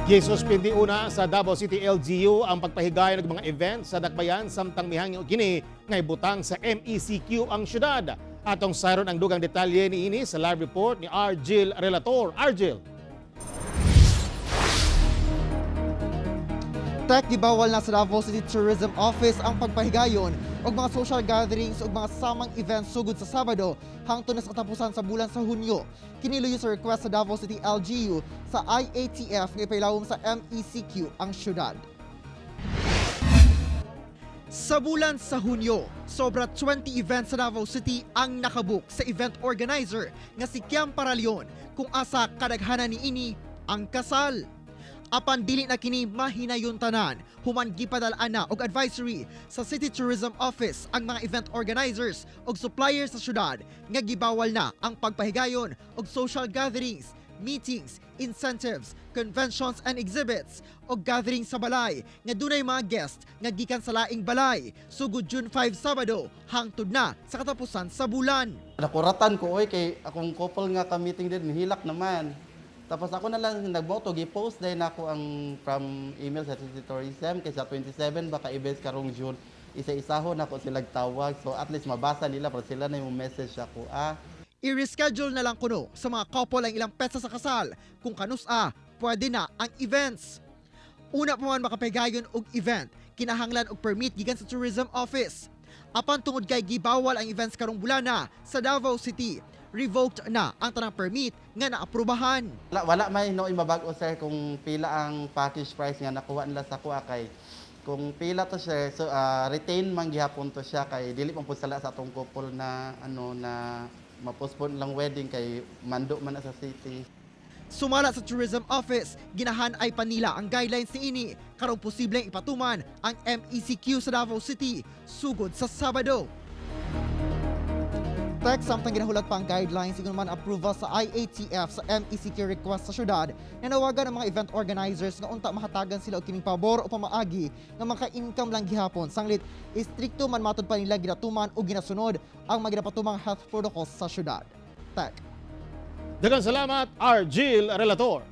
Gisuspindi una sa Davao City LGU ang pagpahigayon ng mga event sa dakbayan samtang mihangyo kini nga ibutang sa MECQ ang syudad. Atong sayron ang dugang detalye niini sa live report ni Argil Relator. Argil. Tek, gibawal na sa Davao City Tourism Office ang pagpahigayon og mga social gatherings ug mga samang events sugod sa Sabado hangtod na sa katapusan sa bulan sa Hunyo. Kini luyo sa request sa Davao City LGU sa IATF nga ipailawom sa MECQ ang syudad. Sa bulan sa Hunyo, sobra 20 events sa Davao City ang nakabook sa event organizer nga si Kiam Paralion, kung asa kadaghanan niini ang kasal. Apan dili na kini mahinayon tanan human gipadal-an na og advisory sa City Tourism Office ang mga event organizers ug suppliers sa syudad nga gibawal na ang pagpahigayon og social gatherings, meetings, incentives, conventions and exhibits o gatherings sa balay nga dunay mga guest nga gikan sa laing balay sugod June 5, Sabado, hangtod na sa katapusan sa bulan. Nakuratan ko oy, kay akong couple nga ka-meeting din nihilak naman. Tapos ako na lang nagmoto, gi-post din ako ang from email sa City Tourism kay sa 27 baka events karong June. Isa-isahon ako sila tawag, so at least mabasa nila para sila na yung message ako. Ah, I-reschedule na lang kuno sa mga couple ang ilang petsa sa kasal kung kanus-a pwede na ang events. Una pa man makapahigayon og event, kinahanglan og permit gikan sa tourism office. Apan tungod kay gibawal ang events karong bulana sa Davao City, revoked na ang tanang permit nga naaprubahan. Wala, wala may no mabag-o, sir, kung pila ang package price nga nakuha nila sa kuha, kay kung pila to sir, so retain man gihapon to siya kay dili man pud sala sa atong couple na ano na ma-postpone lang wedding kay mando man na sa city. Sumala sa tourism office, ginahan ay panila ang guidelines niini karong posibleng ipatuman ang MECQ sa Davao City sugod sa Sabado. Tek, samtang ginahulat pa ang guidelines, ingon man approval sa IATF sa MECQ request sa syudad, nanawagan ang mga event organizers nga unta mahatagan sila og kining pabor o pamaagi nga maka-income lang gihapon sanglit istrikto man matud pa nila ginatuman o ginasunod ang mga ginapatumang health protocols sa syudad. Tek. Daghang salamat, Argil Relator.